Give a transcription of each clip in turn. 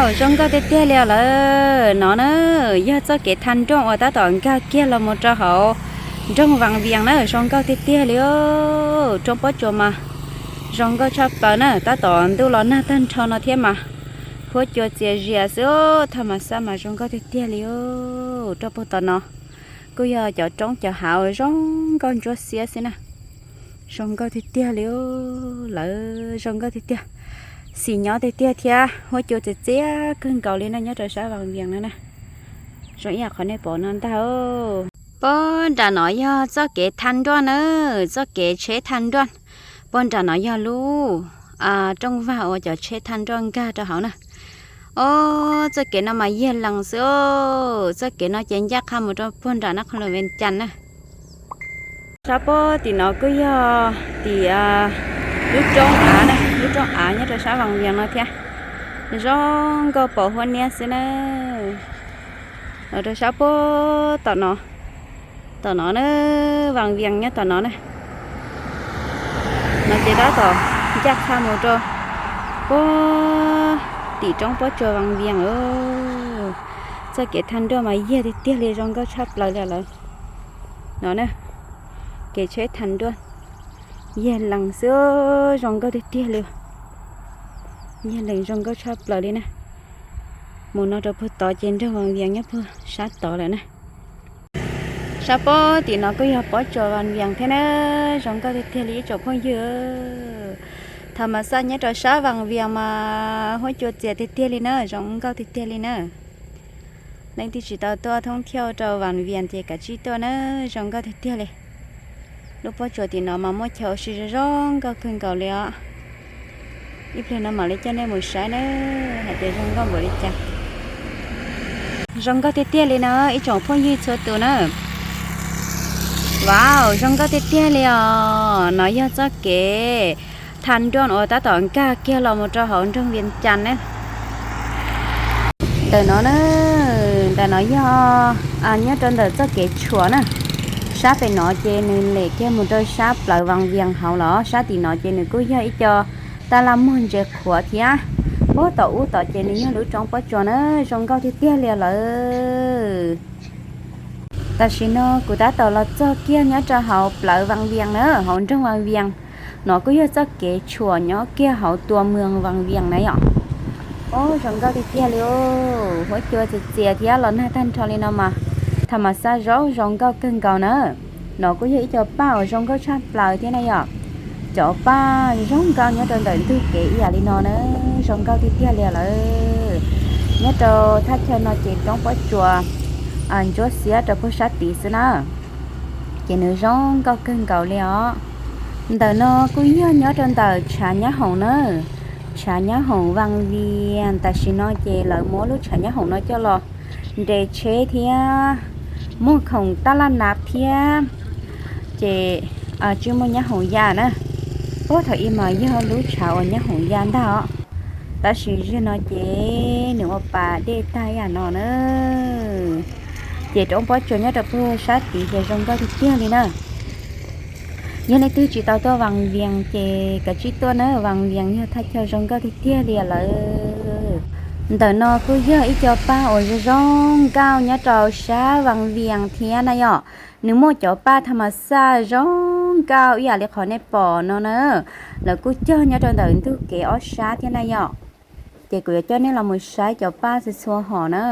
Zoo nkauj tiag tiag li os lawm. No na, yog txoj kev tha nroj uas tab tom nkag kiag los mus rau hauv nroog Vaj Vias na, zoo nkauj tiag tiag li os. Roob pob tsuas mas zoo nkauj tshaj plaws na, tab tom ntuj los nag tag nrho no thiab mas huab cua txias zias xwb, thaj mas xaj mas zoo nkauj tiag tiag li os. Rau puag tom no kuj yog cov roob cov hav uas zoo nkauj ntsuab xiab xwb na. Zoo nkauj tiag tiag li lawm, zoo nkauj tiag tiag. Xis nyob tiag tiag thiab huab cua txias txias kawg nkaus li na nyob rau sab Vaj Vias no na. Zoo ib yam qhov nej pom no ntag. Puag nram no yog txoj kev tha nroj na, txoj kev tsheb tha nroj. Puag nram no yog lub rooj vag uas cov tsheb tha nroj nkag rau hauv na. Ob, txoj kev no mas yag lees xwb. Txoj kev no ces ncaj qha mus rau puag nram nab qhos lus Vees Cas na. Sab puag tim no kuj yog tim lub roob av na, lub roob av nyob rau sab Vaj Vias no thiab. Zoo nkauj pom huab niab xwb na. Los rau sab puag tom no, tom no na, Vaj Vias nyob tom no na. No ces tab tom ncaj qha mus rau puag tim roob pob tsuas Vaj Vias. Txoj kev tha nroj mas yag tiag tiag li, zoo nkauj tshaj plaws li lawm. No na, kev tsheb tha nroj, yag lees xwb, zoo nkauj tiag tiag li. Yag lees zoo nkauj tshaj plaws li na. Mus no rau puag tod ces nroog Vaj Vias nyob puag sab tod lawm na. Sab puag tim no kuj yog pob tsuas Vaj Vias thiab na, zoo nkauj tiag tiag li ib tsoom phooj ywg. Thaj mas xaj nyob rau sab Vaj Vias mas huab cua txias tiag tiag li na, zoo nkauj tiag tiag li na. Leej twg tsis tau tuaj thoob thiauj rau Vaj Vias ces kav tsij tuaj na, zoo nkauj tiag tiag li. Lub pob tsuas tim no mas muaj chaw ua si zoo zoo nkauj kawg nkaus li os. Ib pliag no mam li coj nej mus saib na, hais tias zoo nkauj npaum li cas. Zoo nkauj tiag tiag li na ib tsoom phooj ywg txhua tus na. Wow, zoo nkauj tiag tiag li os. No yog txoj kev tha nroj uas tab tom nkag kiag los mus rau hauv nroog Vias Cas na. Ntawm no na, ntawm no yog nyob rau ntawm txoj kev tshuam na. Sab pem no ces nws lem kiag mus rau sab plawv Vaj Vias hauv los sab tim no ces nws kuj yog ib co taj laj muag ntses qhuav thiab. Puag tom ub tom ces nws yog lub roob pob tsuas na, zoo nkauj tiag tiag li lawm. Tam sim no kuv tab tom los txog kiag nyob rau hauv plawv Vaj Vias na, hauv nroog Vaj Vias. No kuj yog txoj kev tshuam nyob kiag hauv tua moos Vaj Vias na yom. Ob, zoo nkauj tiag tiag li os, huab cua txias txias thiab los nag tag nrho li no mas thaj mas xaj zoo zoo nkauj kawg nkaus na. No kuj yog ib co paj uas zoo nkauj tshaj plaws thiab na yom. Cov paj zoo nkauj nyob rau ntawm ntug kev ib yam li no na, zoo nkauj tiag tiag li lawm. Nyob rau thaj chaw no ces roob pob tsuas ntsuab xiab rau puag sab tid xwb na. Ces nws zoo nkauj kawg nkaus li os. Ntawm no kuj yog nyob rau ntawm tshav nyab hoom na. Tshav nyab hoom Vaj Vias, tam sim no ces lawv muab lub tshav nyab hoom no coj los nres tsheb thiab muag khoom taj laj nav thiab. Ces tsis muaj nyab hoom ya na. Puag thaum ub mas yog lub tshav uas nyab hoom ya ntag os. Tab sis zaum no ces nws ua pas dej tag ib yam no na. Ces roob pob tsuas nyob rau puag sab tid ces zoo nkauj tiag tiag li na. Yog leej twg tsis tau tuaj Vaj Vias ces kav tsij tuaj na, Vaj Vias yog thaj chaw zoo nkauj tiag tiag li lawm. Ntawm no kuj yog ib co paj uas zoo zoo nkauj nyob rau sab Vaj Vias thiab na yom. Nws muaj cov paj thaj mas xaj zoo nkauj ib yam li qhov nej pom no na. Lawv kuj cog nyob rau ntawm ntug kev ob sab thiab na yom. Ces kuv yuav coj nej los mus saib cov paj txhua txhua hom na.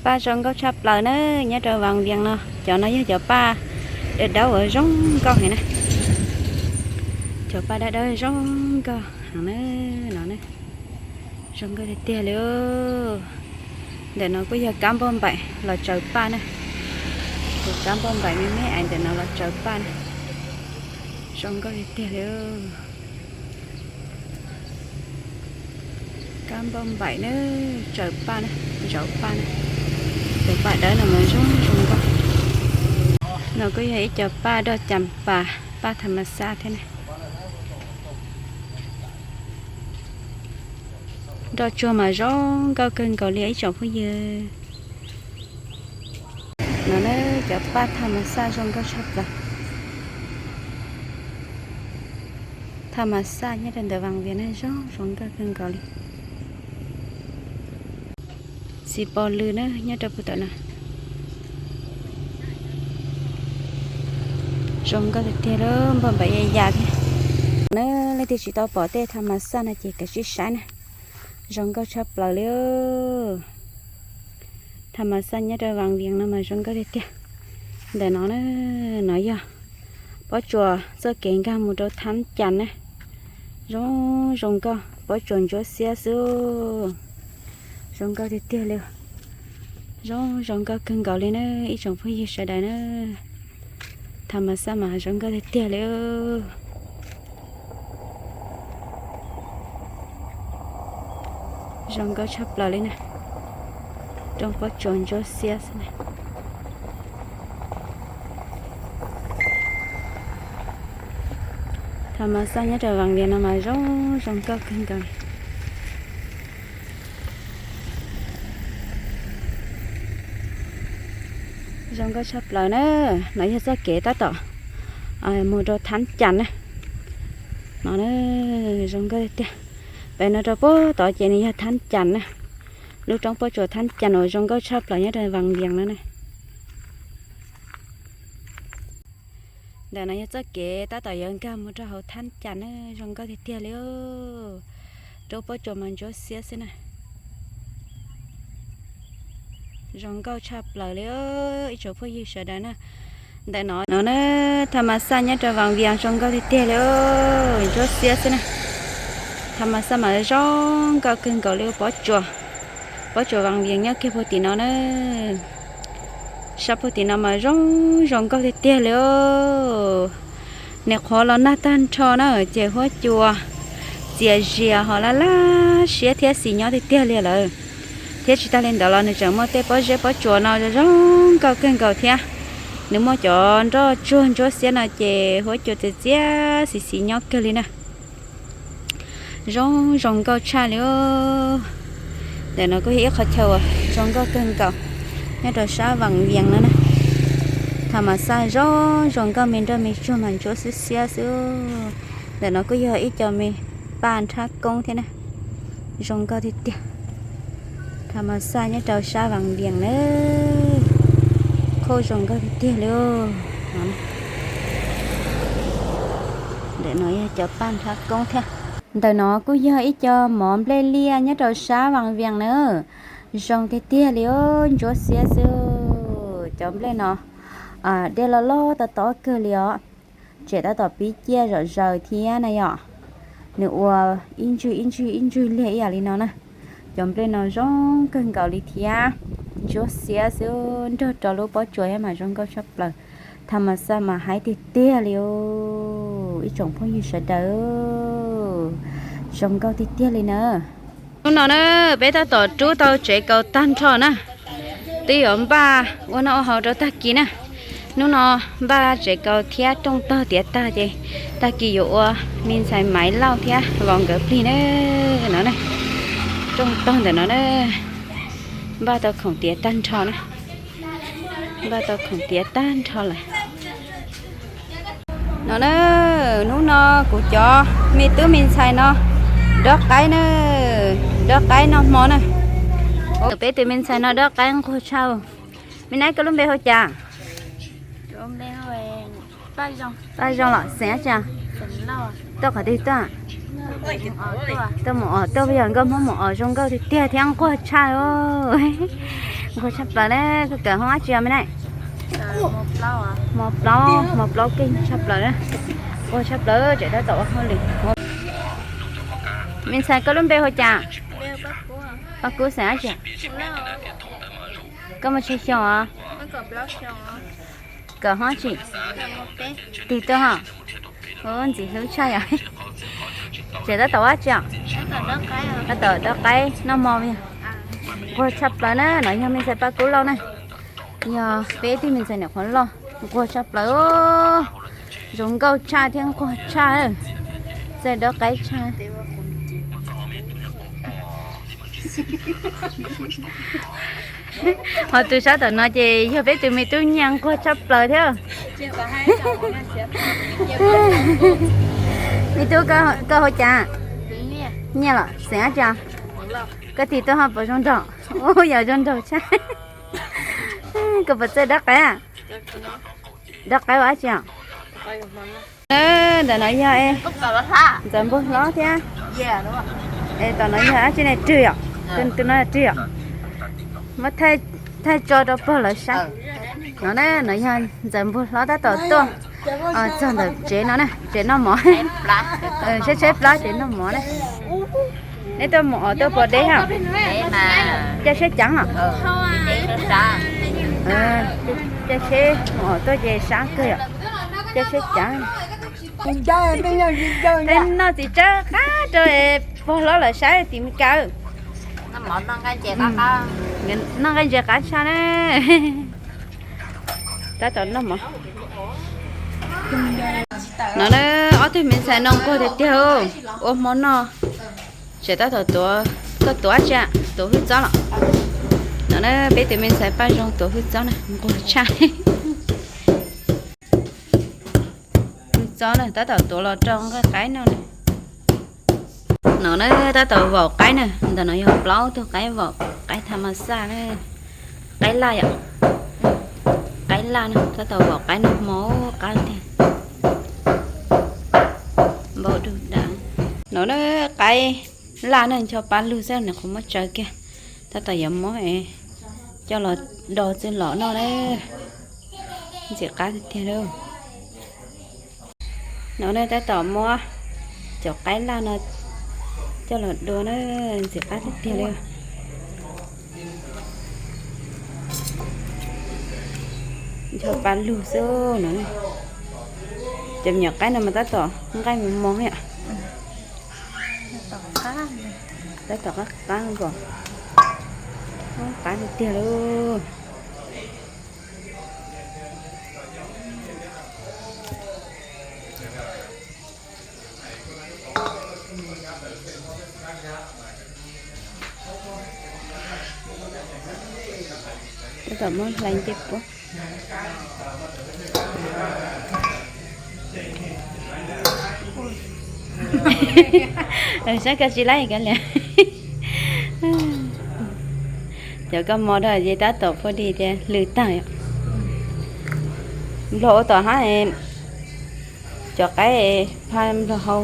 Paj zoo nkauj tshaj plaws na, nyob rau Vaj Vias no, cov no yog cov paj dawb dawb uas zoo nkauj heev na. Cov paj dawb dawb zoo nkauj heev na, no na. Zoo nkauj tiag tiag li. Ntawm no kuj yog kab npauj npaim los tsaws paj na. Tus kab npauj npaim me me es ntawm no los tsaws paj na. Zoo nkauj tiag tiag li. Kab npauj npaim na, tsaws paj na, ntsaws paj na. Cov paj dawb no mas zoo zoo nkauj. No kuj yog ib co paj doj cas pas, paj thaj mas xaj thiab na. Doj tsuag mas zoo nkauj kawg nkaus li ib tsoom phooj ywg. No na, cov paj thaj mas xaj zoo nkauj tshaj plaws. Thaj mas xaj nyob rau ntawm Vaj Vias na zoo zoo nkauj kawg nkaus li. Txiv pos lws na nyob rau puag tom no. Zoo nkauj tiag tiag li, npaj npaim ya ya thiab. Na, leej twg tsis tau pom tej tham mas xaj no ces kav tsij saib na. Zoo nkauj tshaj plaws li. Tham mas xaj nyob rau Vaj Vias no mas zoo nkauj tiag tiag. Ntawm no na, no yog pob tsuas txoj kev nkag mus rau Thab Cas na. Zoo, zoo nkauj, pob tsuas ntsuab xiab xwb. Zoo nkauj tiag tiag li. Zoo, zoo nkauj kawg nkaus li na ib tsoom phooj ywg sawv daws na. Tham mas xaj mas zoo nkauj tiag tiag li. Zoo nkauj tshaj plaws li na. Roob pob tsuas ntsuab xiab xwb na. Tham mas xaj nyob rau Vaj Vias no mas zoo, zoo nkauj kawg nkaus. Zoo nkauj tshaj plaws na. No yog txoj kev tab tom mus rau Thab Cas na. No na, zoo nkauj tiag. Pem no rau puag tod ces nws yog Thab Cas na. Lub roob pob tsuas Thab Cas uas zoo nkauj tshaj plaws nyob rau Vaj Vias no na. Ntawm no yog txoj kev tab tom yuav nkag mus rau hauv Thab Cas na, zoo nkauj tiag tiag li. Roob pob tsuas mas ntsuab xiab xwb na. Zoo nkauj tshaj plaws li ib tsoom phooj ywg sawv daws na. Ntawm no, no na, tham mas xaj nyob rau Vaj Vias zoo nkauj tiag tiag li, ntsuab xiab xwb na. Tham mas xaj mas zoo nkauj kawg nkaus li pob tsuas. Pob tsuas Vaj Vias nyob kiag puag tim no na. Sab puag tim no mas zoo, zoo nkauj tiag tiag li. Nim qhuav los nag tag nrho na ces huab cua txias zias ho laj laj siab thiab xis nyob tiag tiag li lawm. Thiab tsis tas li ntawd los nws tseem muaj tej pob zeb pob tsuas no zoo nkauj kawg nkaus thiab. Nws muaj cov nroj tsuag ntsuab xiab no ces huab cua txias txias xis xis nyob kawg li na. Zoo, zoo nkauj tshaj li. Ntawm no kuj yog ib qhov chaw uas zoo nkauj kawg nkaus nyob rau sab Vaj Vias no na. Tham mas xaj zoo, zoo nkauj me nroj me tsuag mas ntsuab xiab xiab xwb. Ntawm no kuj yog ib co me paj nrhab koob thiab na. Zoo nkauj tiag tiag. Tham mas xaj nyob rau sab Vaj Vias na. Qhov zoo nkauj tiag tiag li. Ntawm no yog cov paj nrhab koob thiab. Ntawm no kuj yog ib co mov nplej liaj nyob rau sab Vaj Vias na. Zoo tiag tiag li, ntsuab xiab xwb. Cov nplej no dej loj loj tob tob kawg li os. Tseem tab tom pib ciaj zom zaws thiab na yom. Nws ua ib ntswg ib ntswg ib ntswg liag ib yam li no na. Cov nplej no zoo kawg nkaus li thiab. Ntsuab xiab xwb, nrog rau lub pob tsuas thiab mas zoo nkauj tshaj plaws. Tham mas xaj mas haib tiag tiag li. Ib tsoom phooj ywg sawv daws, zoo nkauj tiag tiag li na. Hnub no na, peb tab tom rub tau tsev kaus tag nrho na. Twb yuav npaj ua noj ua haus rau tag kis na. Hnub no npaj tsev kaus thiab rooj tog tiav tag ces tag kis yuav ua me ntxhais Maiv Lauj thiab Vauv nkawd plig na. No na, rooj tog ntawm no na, npaj tau khoom tiav tag nrho na. Npaj tau khoom tiav tag nrho lawm. No na, hnub no kuv cov me tub me ntxhais no dob qaib na, dob qaib noj hmo na. Peb tus me ntxhais no dob qaib nquag tshaj. Me nab, koj lub npe hu cas? Paj Zoo los xeem dab tsi? Tuaj qhov twg tuaj? Tuaj mus os, tuaj yog nkauj Hmoob mus os zoo nkauj tiag tiag thiab nquag tshaj. Nquag tshaj plaws na, koj kawm hoob dab tsi os me nab? Hmo plaub, hmo plaub keej tshaj plaws na. Nquag tshaj plaws, tseem tab tom ua hauj lwm. Me ntxhais, koj lub npe hu cas? Paj Kub, xeem dab tsi? Koj muaj tsawg xyoo os? Kawm hoob tsi? Tig tuaj ho. Ub, ntxim hlub tshaj yom. Tseem tab tom ua dab tsi os? Tab tom dob qaib noj hmo yog. Nquag tshaj plaws na, no yog me ntxhais Paj Kub Lauj na. Yog peb tug me ntxhais nyuam qhuav loj, nquag tshaj plaws. Zoo nkauj tshaj thiab nquag tshaj. Txawj dob qaib tshaj. Ho tus sab tom no ces yog peb tus me tub Nyiaj, nquag tshaj plaws thiab. Me tub, koj hu cas? Nyiaj los xeem dab tsi? Koj tig tuaj ho puas zoo nraug? Ua yog zoo nraug tshaj. Koj puas txawj dob qaib? Dob qaib ua dab tsi os? Ntawm no yog ntxawm npug hlob thiab. Es tom no yog dab tsi ne, rwg yom? Tus no rwg yom? Muab thaij tso rau pog lawv saib. No na, no yog ntxawm npug hlob tab tom tuaj txog ntawm tsev no na, tsev noj mov. Saib tshaib plab tsev noj mov na. Neb tuaj mus os tuaj puas deb os? Caij tsheb cav os? Caij tsheb mus os tuaj ces sab kawg yom. Caij tsheb cav. Tej noj txiv tsawb qab rau pog hlob lawv saib tim Meskas. Noj nqaij ntses qab tshaj na. Tab tom noj mov. No na, ob tug me ntxhais no nquag tiag tiag, ua hmo noj. Tseem tab tom tuav, koj tuav tsi, tuav hwj txob los? No na, peb tus me ntxhais Paj Zoo tuav hwj txob na, nquag tshaj. Hwj txob na, tab tom tuav los rau nqaij qaib noj na. No na, tab tom vaum qaib na, ntawm no yog plaub tug qaib vaum, qaib tha ma xaj na, qaib laj yom, qaib laj na, tab tom vaum qaib noj hmo qab tiag. Npau dug dam. No na, qaib laj na, ncho pa lug xwb nws qhuav muab tsaws kiag, tab tom yuav muab coj los do txwj lom noj na, ntxim qab tiag tiag lauj. No na, tab tom muab cov qaib laj no coj los dua na, ntxim qab tiag tiag li. Ncho pa lug xwb no. Cov me nyuam qaib no mas tab tom nqaij mos mos yom. Tab tom qab qab nkaus, qab tiag tiag lauj. Tab tom muab hlais ncej puab. Saib koj tsis laib koj li. Cov koj mos rau ces tab tom phuaj dig tias hlws tag yom. Nplog ua tom hab, cov qaib phaj nplog hau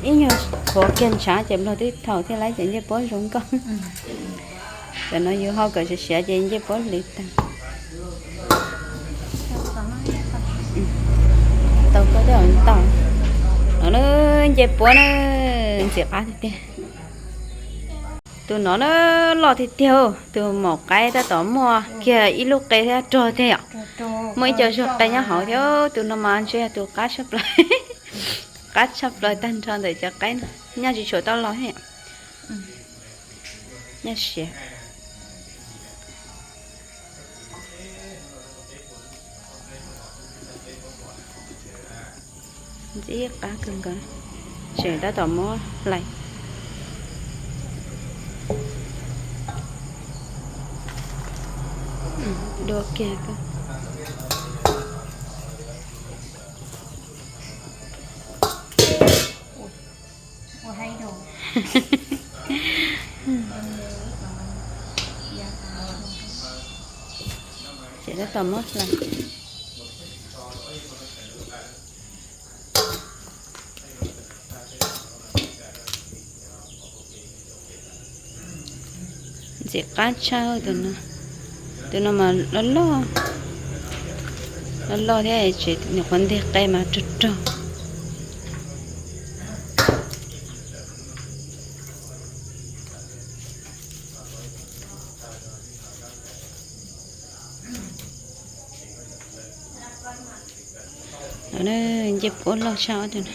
ib nyuag qhuav kiag ntshav ces nplog twb thaum thiaj laib cov ncej puab zoo nkauj. Tam no yus hau kom siav siav ces ncej puab hlws tag. Tau koj tej ntau. No na, ncej puab na, ntxim qab tiag tiag. Tus no na, loj tiag tiag, tus maum qaib tab tom muaj kiag ib lub qe thiab rog tiag yom. Muaj ib co zog qe nyob hauv thiab, tus no mas ntshe yog tus qab tshaj plaws, qab tshaj plaws tag nrho ntawm cov qaib no, nyaj tsis tshua tau los thiab. Nyaj siav. Ntxim qab kawg nkaus, tseem tab tom muab hlais. Dua kiag. Tseem tab tom muab hlais. Ntxim qab tshaj tus no. Tus no mas loj loj, loj loj thiab tseem nyuam qhuav nteg qe mas rog rog. Ncej puab loj tshaj ob tug no.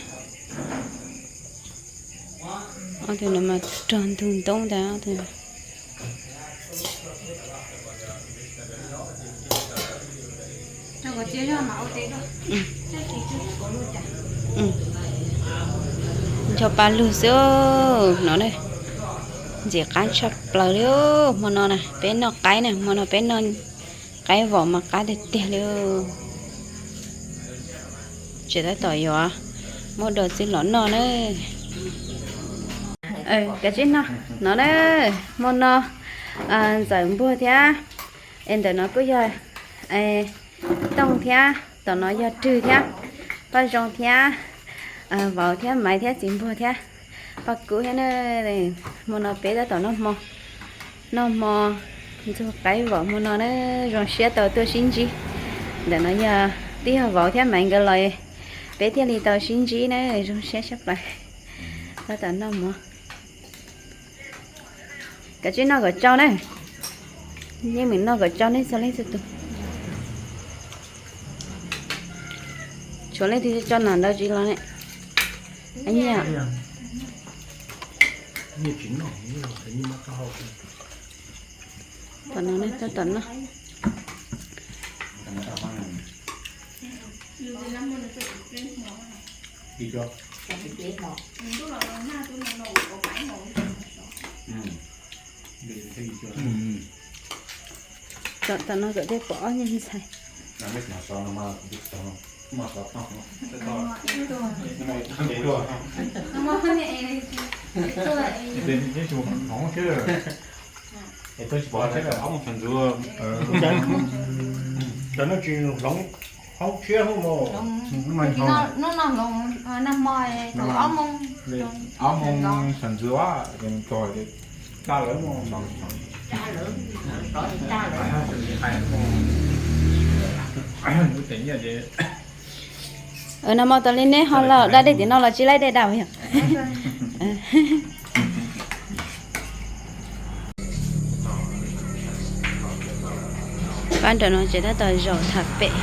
Ob tug no mas rog ntug ntoob ntag ob tug no. Ncho pa lug xwb no. Ntxim qab tshaj plaws li. Hmo no na peb noj qaib na, hmo no peb noj qaib vom mas qab tiag tiag li. Tseem tab tom yuav muab do txwj los noj na. Kav tsij noj no na, hmo no ntxawm npuag thiab, es ntawm no kuj yog tooj thiab, tom no yog rwg thiab, paj zoo thiab, vauv thiab maiv thiab txiv npuag thiab, paj kub thiab na. Hmo no peb tab tom noj hmo, noj hmo ntxuag qaib vom hmo no na, zoo siab tau tuaj sib ntsib. Ntawm no yog twb yog vauv thiab maiv nkawd los, peb thiaj li tau sib ntsib na, zoo siab tshaj plaws. Tab tom noj mov. Kav tsij noj kom tsau na. Yeej meem noj kom tsau nej txhua leej txhua tus. Tshuav leej twg tso nam nrau tsis los ne? Nyiaj. Tom no tab tom noj. Tom no kom tej pom ob nyuag ntxhais. Cov no tsis hloov hauv tshiab hauv mos. Hnub no hloov, nag hmo tus ob moos, ob moos sawv ntxov, tso kaj lawv mos. Nag hmo tas li neb ho los da dej tim no los tsis laib dej da yog? Pab nram no ces tab tom zaum tham pem.